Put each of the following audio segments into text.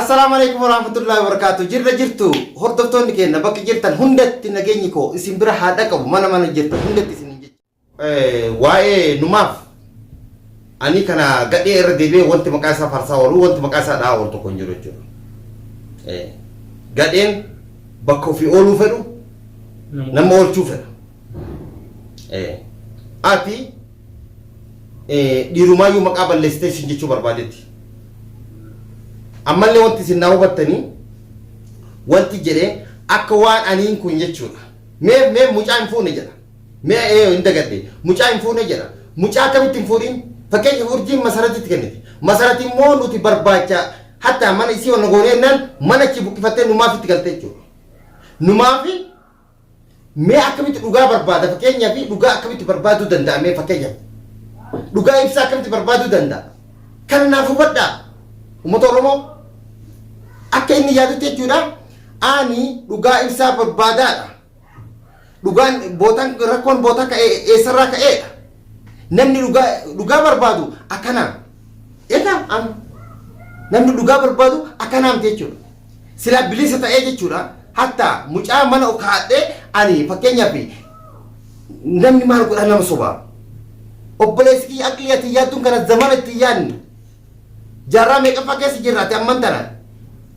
Assalaamu alaikum warahmatullahi wabarakatuh. Jirra jirtu hordoftoonni keenya bakka jirtan hundatti nageenyi koo isin bira haa dhaqabu mana mana jirtan hundatti isin jecha. Waa'ee numaaf ani kana gadhee irra deebi'ee wanti maqaa isaa farsaa oolu wanti maqaa isaa dhahaa oolu tokko hin jiru jechuudha. Gadheen bakka ofii ooluu fedhu nama oolchuu fedha. Ati dhiirumaayyuu maqaa balleessitee isin jechuu barbaadetti. Ammallee wanti isin naa hubattanii wanti jedhee akka waan aniin kun jechuudha. Mee mee mucaa hin fuune jedha. Mee ee hin dagadhe. Mucaa hin fuune jedha. Mucaa akkamitti hin fuudhin? Fakkeenyaaf urjiin masaratitti kennite. Masarati immoo nuti barbaacha hatta mana isii onna goonee jennaan mana achi buqqifattee numaaf itti galte jechuudha. Numaafi mee akkamitti dhugaa barbaada fakkeenyaaf dhugaa akkamitti barbaaduu danda'a mee fakkeenyaaf dhugaa ibsaa akkamitti barbaaduu danda'a kana naaf hubadhaa uummata Oromoo akka inni yaadutti jechuudha ani dhugaa ibsaa barbaadaadha Dhugaan bootaan rakkoon bootaa ka'ee eessarraa ka'eedha. Namni dhugaa dhugaa barbaadu akkanaa. Egaa an namni dhugaa barbaadu akkanaa miti jechuudha. Silaa bilisa ta'ee jechuudha. Hatta mucaa mana kaa'adhee ani fakkeenyaaf namni maal godhaa nama sobaa. Obboleessi kiyya aqlii ati yaadduun kana zamana itti yaadni. Jaarraa meeqaffaa keessa jirra ati amman tana.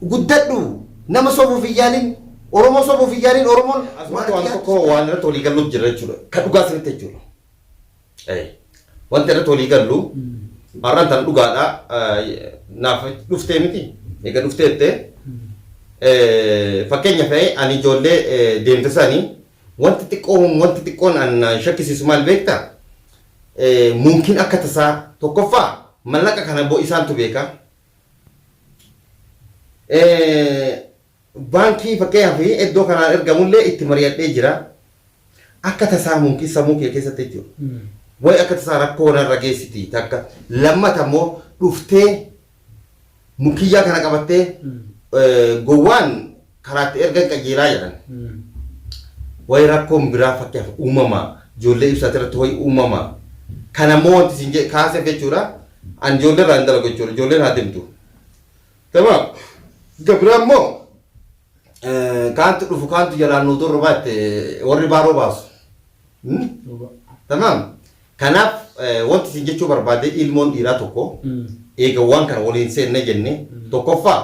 Guddadhu nama sobuuf hin yaalin. Oromoo sobuuf hin yaalin Oromoon Asumatti waan tokko waan irratti walii gallu jira jechuudha. Kan dhugaa sirriitti jechuudha. Wanti irratti walii gallu har'aan tan dhugaadha naaf dhuftee miti. Egaa dhuftee jettee fakkeenyaaf ani ijoollee deemte sanii wanti xiqqoon wanti xiqqoon an shakkisiisu maal beektaa? Mumkin akka tasaa tokkoffaa mallaqa kana bo isaantu beeka. Baankii fakkeenyaaf iddoo kanaan ergamullee itti mari'adhee jira. Akka tasaa mumkin sammuu kee keessatti jechuudha. Wayi akka tasaa rakkoo narra geessiti takka. Lammata immoo dhuftee mukiyyaa kana qabattee gowwaan karaatti ergan qajeelaa jedhan. Wayi rakkoon biraa fakkeenyaaf uumama ijoollee ibsaati irratti wayi uumama. Kana immoo wanti isin jedhe kaaseef jechuudha. An ijoollee irraa hin dalagu jechuudha. Ijoolleen haa deemtu. Tamaam. Gabiraa immoo kaantu dhufu kaantu jalaan nu durru baatte warri baaroo baasu. Tamaam. Kanaaf wanti isin jechuu barbaade ilmoon dhiiraa tokko eega waan kana waliin seenne jenne tokkoffaa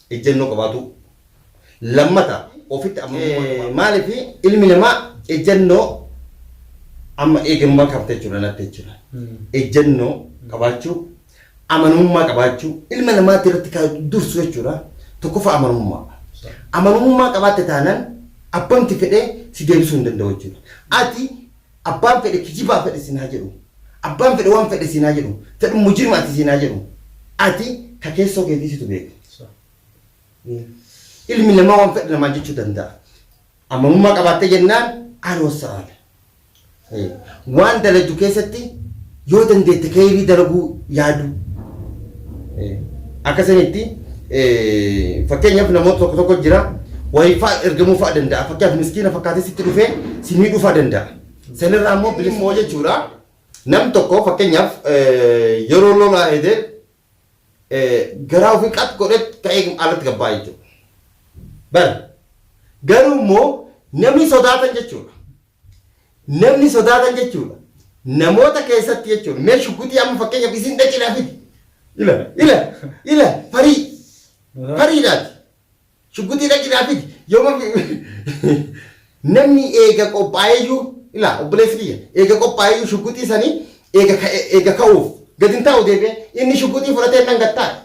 ejjennoo qabaatuu. Lammata ofitti amanamummaa qabaachuu. Maaliif ilmi namaa ejjennoo amma eeganummaa qabte jechuudha natti jechuudha. Ejjennoo qabaachuu, amanamummaa qabaachuu ilma namaatti irratti kan dursu jechuudha. Tokkoffaa amanamummaa. Amanamummaa qabaatte taanaan abbamti fedhee si deebisuu hin danda'u jechuudha. Ati abbaan fedhe kijibaa fedhe siin haa jedhu. Abbaan fedhe waan fedhe siin haa jedhu. Fedhu mujrima ati siin haa jedhu. Ati ka keessoo keetii situ beeka. Ilmi namaa waan fedhe namaan jechuu danda'a. Amanummaa qabaattee jennaan aan wassa'aala. Waan dalagdu keessatti yoo dandeette keeyrii dalaguu yaaduu. Akka sanitti fakkeenyaaf namoota tokko tokko jira wayii fa'a ergamuu fa'a danda'a. Fakkeenyaaf miskiina fakkaatee sitti dhufee si miidhuu fa'a danda'a. Sanirraa immoo bilismoo jechuudha. Nam tokko fakkeenyaaf yeroo lolaa hedee garaa ofii qax godhee ka'ee alatti gabbaa jechuudha. Bara garuu immoo namni sodaatan jechuudha. Namni sodaatan jechuudha. Namoota keessatti jechuudha. Mee shugguxii amma fakkeenyaaf isin dhaqinaa fidi. Ila ila ila farii fariidhaati. Shugguxii dhaqinaa fidi. Yooma namni eega qophaa'eeyyuu ila obboleessi kiyya eega qophaa'eeyyuu shugguxii sanii eega ka'e eega ka'uuf gadi hin taa'u deebi'ee inni shugguxii fudhatee nan gattaa'e.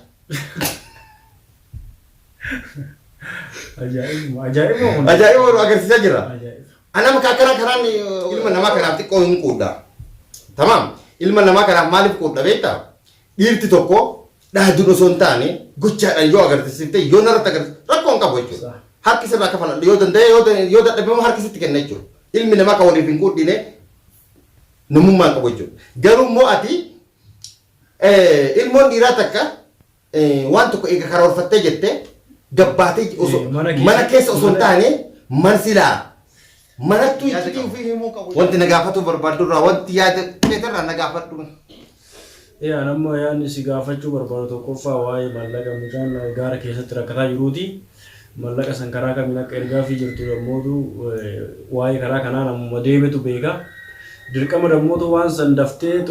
Ajaa'ibuma ajaa'ibuma kun. Ajaa'iba nu agarsiisaa jira. Ajaa'iba. Anama kaakara karaan ilma namaa kanaaf xiqqoo hin quudha. Tamaam. Ilma namaa kanaaf maaliif quudha beektaa? Dhiirti tokko dhaaduun osoo hin taane gochaadhaan yoo agarsiifte yoo narratti agarsiifte rakkoo hin qabu jechuudha. Harki sirraa kafaladha yoo danda'e yoo dadhabe immoo harki sitti kenna jechuudha. Ilmi namaa kan waliif hin quudhine namummaa hin qabu jechuudha. Garuu immoo ati ilmoon dhiiraa takka waan tokko eega karoorfattee jette gabbaatee osoo Mana mana keessa osoo hin taane man silaa manattuu iccitii ofii himuu qabu. Wanti na gaafatuu barbaaddu irraa wanti yaada feeterraa na gaafadhu. An amma yaadni si gaafachuu barbaadu tokkoffaa waa'ee maallaqa mucaan gaara keessatti rakkataa jiruuti. Maallaqa san karaa kamiin akka ergaafii jirtu dammootu waa'ee karaa kanaa namuma deemetu beeka. Dirqama dammootu waan san daftee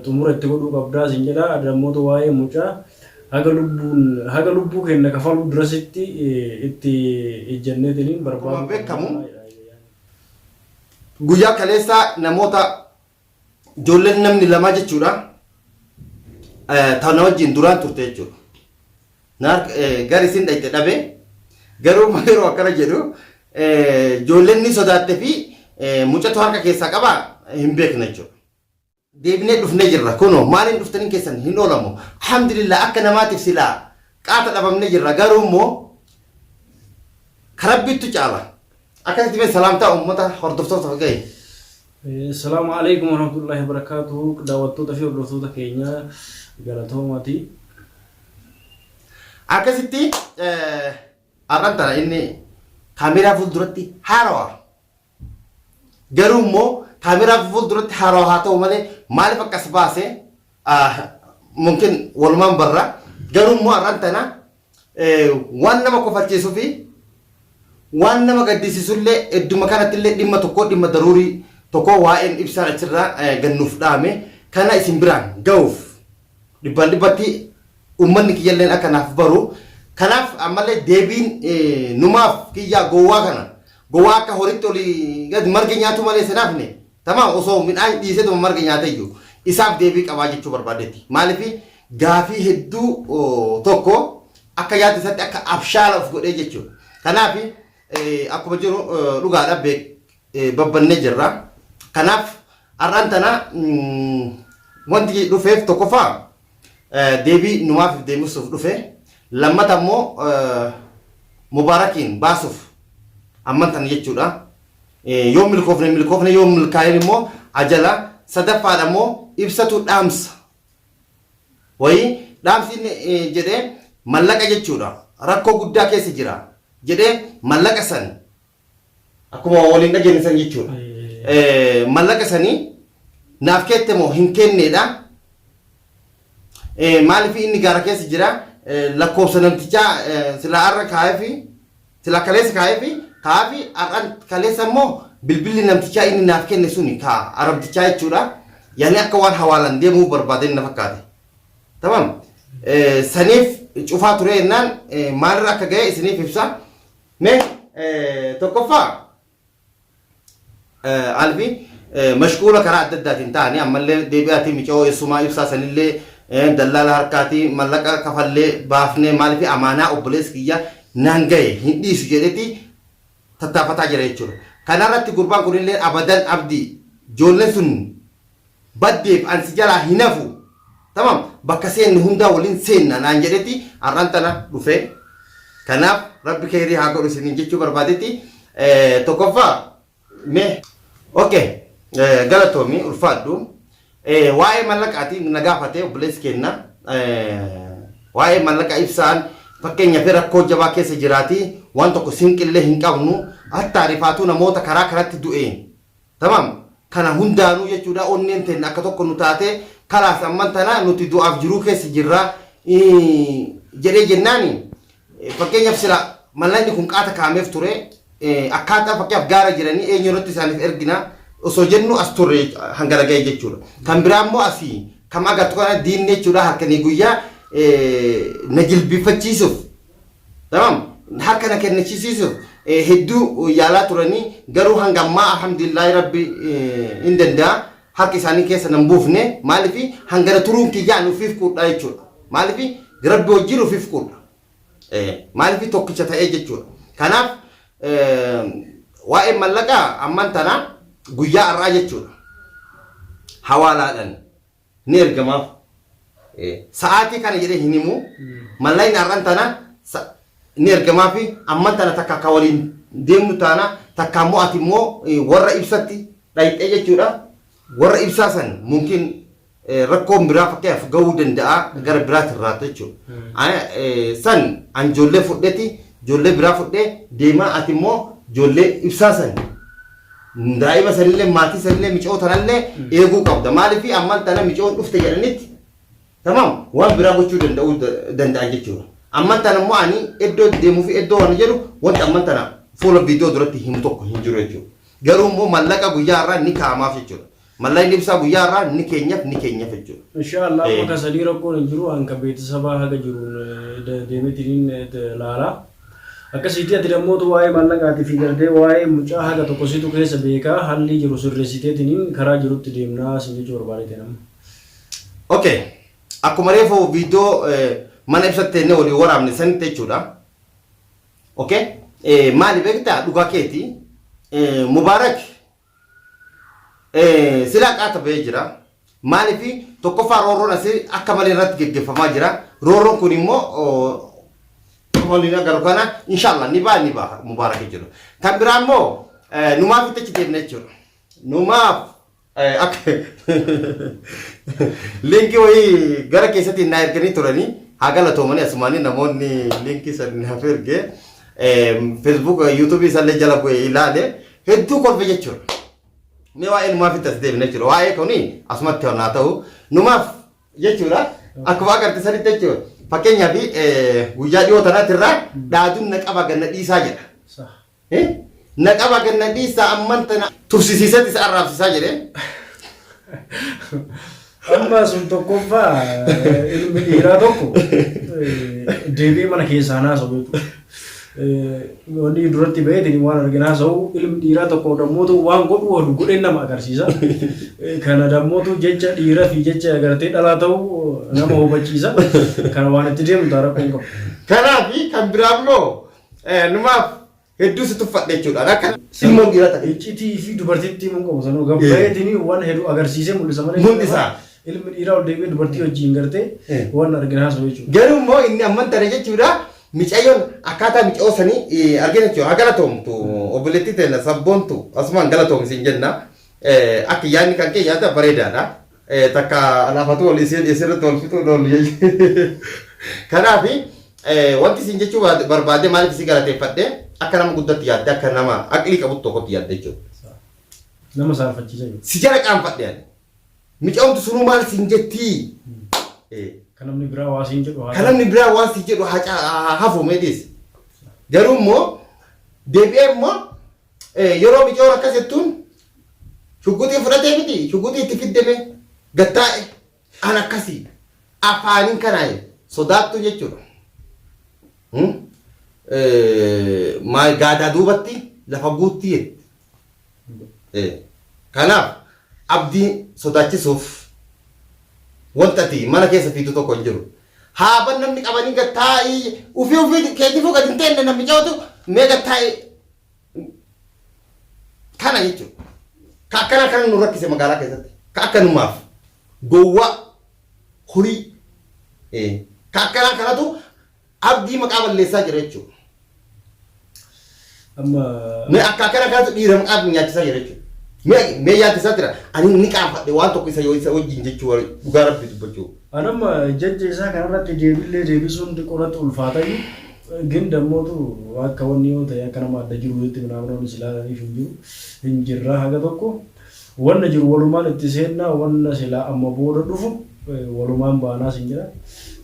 xumura itti godhuu qabdaa sin jedha. Dammootu waa'ee mucaa haga lubbuun haga lubbuu kenna kafaluu durasitti itti ijjanneetiniin Akkuma barbaaduu beekamu qabnaa. guyyaa kaleessaa namoota ijoolleen namni lamaa jechuudha. Tana wajjin duraan turte jechuudha. Gar isin dhayxe dhabe, garuu yeroo akkana jedhu ijoolleen ni sodaatte fi mucatu harka keessaa qaba hin beekne jechuudha. Deebinee dhufnee jirra, kunoo maaliin dhuftaniin keessan hin oolamu. Alhamdulillah, akka namaatiif silaa qaata dhabamnee jirra, garuu immoo karabbiittu caala. Akkasitti mee salaamtaa uummata hordoftoota gahe. Salaamu alaikum warahmatullahi wabarakatuh. Daawwattoota fi hordoftoota keenya, galatoomaati. Akkasitti har'an tana inni kaameeraa fuulduratti haarawa. Garuu immoo kaameeraa fuulduratti haarawa haa ta'u malee, maaliif akkas baase mumkin walumaan barra. Garuu immoo har'an tana waan nama kofalchiisuu fi waan nama gaddisiisullee hedduma kanatti illee dhimma tokko, dhimma daruurii tokko, waa'een ibsaan achirraa gannuuf dhaame kana isin biraan ga'uuf dhibbaan dhibbatti uummanni kiyyalleen akka naaf baru. Kanaaf ammallee deebiin numaaf kiyyaa gowwaa kana, gowwaa akka horitti olii gad marga nyaatu malee sinaafne tamaam, osoo midhaan dhiiseetuma marga nyaateyyuu isaaf deebii qabaa jechuu barbaadetti. Maaliif gaafii hedduu tokko akka yaada isaatti akka abshaala of godhee jechuudha. Kanaaf akkuma jiru dhugaadha, beek babbannee jirra. Kanaaf har'aan tana wanti dhufeef tokkoffaa deebii numaaf deebisuuf dhufe, lammata immoo Mubaarakiin baasuuf amman tana jechuudha. Yoo milkoofne milkoofne, yoo milkaa'in immoo ajala. Sadaffaadha immoo ibsatu dhaamsa wayii, dhaamsi inni jedhee mallaqa jechuudha. Rakkoo guddaa keessa jira jedhee mallaqa san akkuma waliin dhageenye san jechuudha. Mallaqa sanii naaf kette moo hin kenneedha. Maaliif inni gaara keessa jira, lakkoofsa namtichaa silaa har'a kaa'eefi, silaa kaleessa kaa'eefi kaa'afi, har'aan kaleessa immoo bilbilli namtichaa inni naaf kenne suni ka arabtichaa jechuudha. Yani akka waan hawaalaan deemuu barbaadeen na fakkaate. Tamam. Saniif cufaa ture jennaan maalirra akka ga'e isiniif ibsa. Mee tokkoffaa alfi mashquula karaa adda addaatiin ta'anii ammallee deebi'aatii micoo eessumaa ibsaa sanillee dallaala harkaatii mallaqa kafallee baafnee, maaliif amaanaa obboleessi kiyya naan gahe hin dhiisu jedheeti tattaafataa jira jechuudha. Kanarratti gurbaan kunillee abadan abdii ijoolleen sun baddeef an si jalaa hin hafu. Tamam, bakka seennu hundaa waliin seenna naan jedhetti har'aan tana dhufe. Kanaaf rabbi keerii haa godhu isiniin jechuu barbaadetti. Tokkoffaa mee okay, galatoomi, ulfaadhu. Waa'ee mallaqaati na gaafate obboleessi keenya. Waa'ee mallaqa ibsaan fakkeenyaaf rakkoo jabaa keessa jiraati, waan tokko sinqillee hin qabnu, hatta rifaatuu namoota karaa kanatti du'e. Tamam, kana hundaanuu jechuudha onneen teenna akka tokko nu taate, kalaas amman tana nuti du'aaf jiruu keessa jirra jedhee jennaani, fakkeenyaaf sila mallaqni kun qaata kaameef ture, akkaataa fakkeenyaaf gaara jiranii eenyu irratti isaaniif ergina osoo jennu as turre hangana ga'e jechuudha. Kan biraa immoo asii kam agartu kana diinni jechuudha halkanii guyyaa na jilbifachiisuuf, tamam, harka na kennisiisuuf hedduu yaalaa turanii, garuu hanga ammaa alhamdulillahi rabbi hin danda'a, harka isaanii keessa nan buufne. Maaliif hangana turuun kiyyaan ufiif quudha jechuudha. Maaliif rabbi wajjin ufiif quudha. Maaliif tokkicha ta'ee jechuudha. Kanaaf waa'ee mallaqaa amman tana guyyaa har'aa jechuudha. Hawaalaadhaan ni ergamaaf. Sa'aatii kana jedhee hin himu. Mallaqni har'an tana ni ergamaa fi amman tana takka akka waliin deemnu taana, takka immoo ati immoo warra ibsatti dhayxee jechuudha. Warra ibsaa san mumkin rakkoon biraa fakkeenyaaf gahuu danda'a gara biraatti irraata jechuudha. San an ijoollee fudheti, ijoollee biraa fudhee deemaa, ati immoo ijoollee ibsaa san daa'ima sanillee, maatii sanillee, micoo tanallee eeguu qabda. Maaliif amman tana micoon dhufte jedhanitti Tamaam waan biraa gochuu danda'uu danda'an jechuudha. Amman tana immoo ani iddoo deemuu fi iddoo waan jedhu wanti amman tana fuula viidiyoo duratti himu tokko hin jiru jechuudha. Garuu immoo mallaqa guyyaa irraa ni kaa'amaaf jechuudha. Mallaqni ibsaa guyyaa irraa ni keenyaf ni keenyaf jechuudha. Inshaa Allah amma ka sadii rakkoon hin jiru an ka beetisabaa haga jiruun deemetiniin laala. Akkasiitii ati dammootu waa'ee maallaqaatii fi gartee waa'ee mucaa haga tokko situ keessa beekaa hallii jiru sirreessiteetiniin karaa jirutti deemnaa sin jechuu barbaadeetiin amma. Ok. Akkuma reefu viidiyoo mana ibsatti teennee walii waraabne sanitti jechuudha. Ok. Maali beektaa dhugaa keeti. Mubaarak silaa qaata ba'ee jira. Maaliif tokkoffaa roorroon asii akka malee irratti geggeeffamaa jira. Roorroon kun immoo waliin agarru kana inshallah ni ba'a ni ba'a Mubaarak jechuudha. Kan biraa immoo numaaf itti achi deemna jechuudha. Numaaf Akka liinkii wayii gara keessatti naa erganii turanii haa galatoomanii asumaanii namoonni liinkii san naaf erge Facebook YouTube isallee jala bu'ee ilaale hedduu kolfe jechuudha. Mee waa'ee numaaf itti as deebina jechuudha. Waa'ee kuni asumatti haa ta'u numaaf jechuudha. Akkuma agarte sanitti jechuudha. Fakkeenyaaf guyyaa dhiyoo tanaatti irraa dhaaduun na qaba ganna dhiisaa jedha. Sah. Na qaba gad na dhiisaa amman tana tursisiisatti isa arraabsisaa jedhee. Amma sun tokkoffaa ilmi dhiiraa tokko deebi'ee mana keessaa haasa'u jechuudha. Wanni duratti ba'eetiin waan argin haasa'u ilmi dhiiraa tokko dammootu waan godhu oolu godheen nama agarsiisa. Kana dammootu jecha dhiiraa fi jecha gartee dhalaa ta'uu nama hubachiisa. Kana waan itti deemu ta'a rakkoon qabu. Kanaaf kan biraa immoo Numaaf hedduu si tuffadhe jechuudha. Akka ilmoon dhiiraa takka. Iccitii fi dubartiitti himuu qabu sanuu gabbayeetiin waan hedduu agarsiisee mul'isa malee. Mul'isa. Ilmi dhiiraa ol deebi'ee dubartii wajjin gartee waan argina haasa'u jechuudha. Garuu immoo inni amman tana jechuudha micayyoon akkaataa micayoo sanii argina jechuudha. Haa galatoomtu obboleettii teenya sabboontu asumaan galatoomi siin jenna. Akka yaadni kan kee yaada bareedaadha. Takka alaafatu wal isiin isirratti wal fixuu oolu jechuudha. Kanaaf wanti isin jechuu barbaade maaliif isin galateeffadhe akka nama guddatti yaadde akka nama aqlii qabutti tokkotti yaadde jechuudha. Nama saalfachiisa jechuudha. Si jala qaanfadhe ani. Micaa'umti sunuu maal siin jettii? Kan namni biraa waa siin jedhu haa Kan namni biraa waan siin jedhu haa hafu meediis. Garuu immoo deebi'ee immoo Yeroo micoon akkas jettuun shugguxii fudhatee miti shugguxii itti fiddeme gattaa'e an akkasii afaaniin kanaaye sodaattuu jechuudha. Maal gaadaa duubatti lafa guuttii jetti. Kanaaf abdii sodaachisuuf wanta ati mana keessa fiitu tokko hin jiru. Haaban namni qabanii gad taa'ii ufii ufii keetifuu gad hin teenne namni cawatu mee gad taa'ii Kana jechuudha. Ka akkana kana nu rakkise magaalaa keessatti. Ka akka numaaf gowwaa horii ka akkanaa kanatu abdii maqaa balleessaa jira jechuudha. Amma Mee akka akkana kanatu dhiira maqaa nyaachisaa jira jechuudha. Mee mee yaaddisaa jira. Ani ni qaanfadhe waan tokko isa yoo isa wajjin jechuu dhugaa rabbi dubbachuu. An amma jecha isaa kanarratti deebillee deebisuun xiqqoo natti ulfaatayyu. Gin dammootu akka wanni yoo ta'e akka nama adda jiruutti minaamin si ilaalaniif hin jiru hin jirra haga tokko wanna jiru walumaan itti seennaa wanna silaa amma booda dhufu walumaan baanaa sin jedha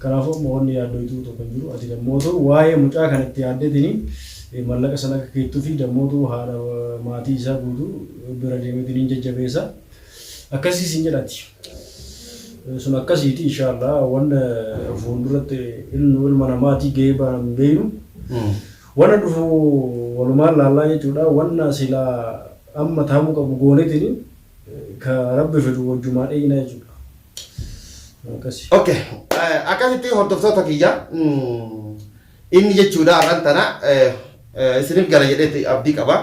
kanaafuu amma wanni yaaddoytuu tokko hin jiru ati dammootu waa'ee mucaa kana itti yaaddeetini mallaqa sana akka keettufi dammootu haadha maatii isaa guutuu bira deemeetini hin jajjabeessa. Akkasii sin jedha ati. Sun akkasiiti inshallah wanna fuulduratti ilmu ilma namaatii gahee baan hin beeynu. Wanna dhufu walumaan laallaa jechuudha. Wanna silaa amma taamuu qabu gooneetini ka rabbi fidu wajjumaa dheeyna jechuudha. Akkasi. Okay. Akkasitti hordoftoota kiyya inni jechuudha har'an tana isiniif gala jedheeti abdii qaba.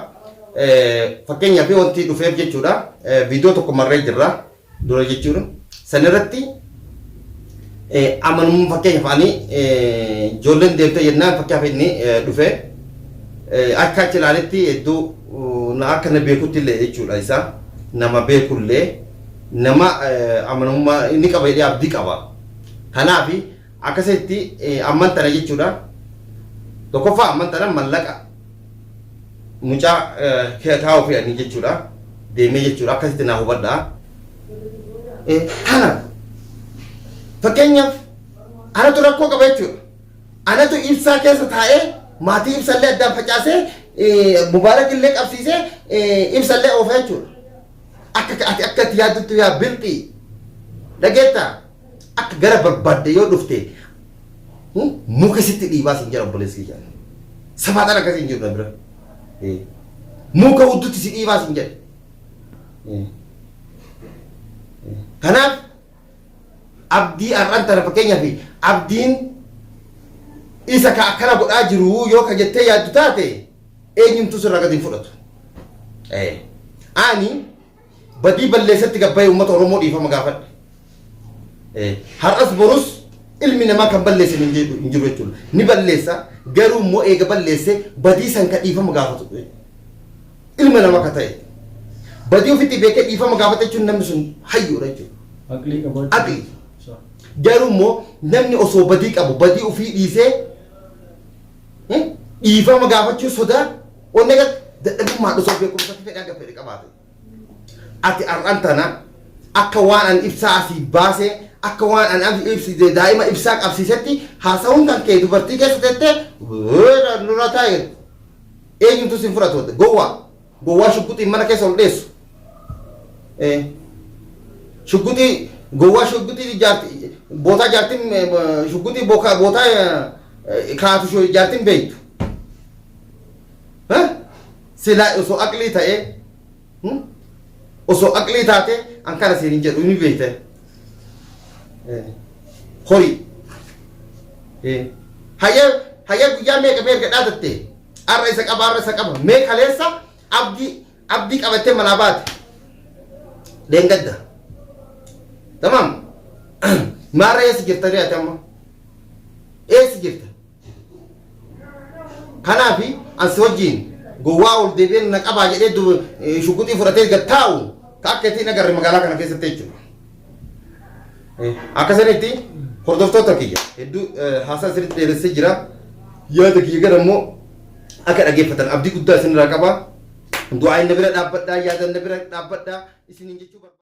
Fakkeenyaaf wanti dhufeef jechuudha viidiyoo tokko marree jirra dura jechuudha. San irratti amanummaa fakkeenyaaf ani ijoolleen deemtee jennaan fakkeenyaaf inni dhufee akka achi ilaaletti hedduu akka na beekutti illee jechuudha isaa nama beekullee nama amanamummaa inni qaba jedhee abdii qaba. Kanaaf akkasitti amman tana jechuudha. Tokkoffaa amman tana mallaqa mucaa kaa'uu fi ani jechuudha. Deemee jechuudha akkasitti naa hubadhaa. Kana Fakkeenyaaf anatu rakkoo qaba jechuudha. Anatu ibsaa keessa taa'ee maatii ibsallee addaan facaasee mubaarak illee qabsiisee ibsallee oofa jechuudha. Akka ati akka itti yaaddutti yaa bilxii dhageettaa akka gara barbaadde yoo dhufte muka sitti dhiibaa siin jedha obboleessi kiyya. Safaaxaan akkasii hin jiru na bira. Muka huddutti si dhiibaa siin jedha. Kanaaf abdii har'an tana fakkeenyaaf abdiin isa ka akkana godhaa jiru yoo ka jettee yaaddu taate eenyumtuu sirraa gadi hin fudhatu. Ani badii balleessatti gabbayee uummata Oromoo dhiifama gaafadhe. Har'as borus ilmi namaa kan balleesse hin jiru jechuudha. Ni balleessa garuu immoo eega balleesse badii san ka dhiifama gaafatu ilma namaa ka ta'e. Badii ofitti beekee dhiifama gaafate jechuun namni sun hayyuudha jechuudha. Aqlii qabaachuu. Aqlii. Garuu immoo namni osoo badii qabu badii ofii dhiisee dhiifama gaafachuu sodaa onnee gad dadhabummaa osoo beekumsa fedhaa gaffe qabaate. Ati har'an tana akka waan an ibsaa asii baasee akka waan an daa'ima ibsaa qabsiisetti haasa'uun kan kee dubartii keessa tettee nurra taa'e eenyutu sin fudhatu gowwaa gowwaa shugguxiin mana keessa ol dheessu. Shugguxii gowwaa shugguxii jaarti bootaa jaartiin shugguxii bootaa kaatu jaartiin beektu. Silaa osoo aqlii ta'ee osoo aqlii taate an kana siin hin jedhu ni beekte. Horii. Hayya hayya guyyaa meeqa meeqa dhaadatte arra isa qaba arra isa qaba mee kaleessa abdii abdii qabattee manaa baate. Leengadda. Tamaam. Maarra eessa jirta ati amma? Eessa jirta? Kanaafi an si wajjin gowwaa ol deebi'een na qabaa jedhee shugguxii fudhatee gad taa'u ka akka ittiin agarre magaalaa kana keessatti jechuudha. Akkasanitti hordoftoota kiyya hedduu haasaa isinitti dheeressee jira. Yaada kiyya gara immoo akka dhaggeeffatan abdii guddaa isinirraa qaba. Du'aa inni bira dhaabbadhaa yaada inni bira dhaabbadhaa isiniin jechuu barbaada.